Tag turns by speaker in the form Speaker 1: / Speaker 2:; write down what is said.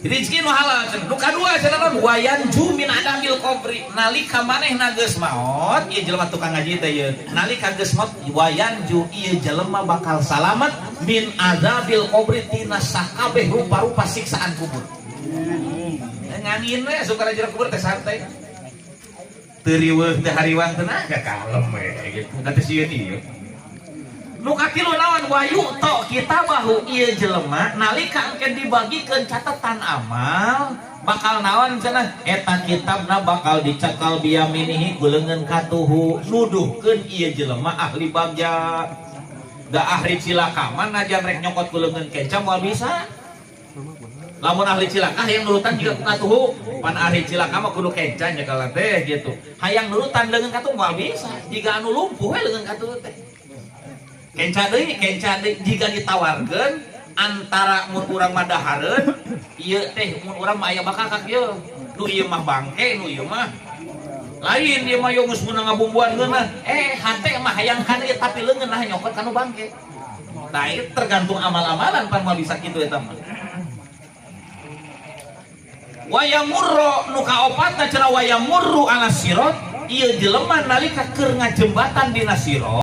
Speaker 1: Rizki nu halal cenah. Nu kadua cenah naon? Wayanju min adzabil qabri. Nalika manehna geus maot, ieu jelema tukang ngaji teh ieu. Nalika geus maot, wayanju, ieu jelema bakal salamat, min adzabil qabri, tina sakabeh rupa-rupa siksaan kubur. Ngangin we asup kana jero kubur teh santai. Teu riweuh, teu hariwang, teu naga, kalem we gitu. Da teu sieun ieu. Nu katilu naon? Wayu'tha kitabahu, ieu jelema nalika engke dibagikeun catatan amal bakal naon cenah? Eta kitabna bakal dicekal biyaminihi, ku leungeun katuhu, nuduhkeun ieu jelema ahli bagja. Da ahli cilaka mah najan rek nyokot ku leungeun kenca moal bisa. Lamun ahli cilaka hayang nurutan juga ku katuhu, pan ahli cilaka mah kudu kenca nyekel teh gitu. Hayang nurutan leungeun katuhu moal bisa, jiga anu lumpuh we leungeun katuhu teh. Kenca deui, kenca deui, jika ditawarkeun antara mun urang mah dahareun ieu teh, mun urang mah aya bakakak ieu, nu ieu mah bangke, nu ieu mah lain, ieu mah geus meunang ngabumbuan ngeunah, hate mah hayang kana ieu, tapi leungeun nah nyokot kanu bangke. Nah, itu tergantung amal-amalan, pan moal bisa kitu eta mah. Wayamurro, nu kaopatna cenah, wayamurru ala sirot, ieu jelema nalika keur ngajembatan dina sirot.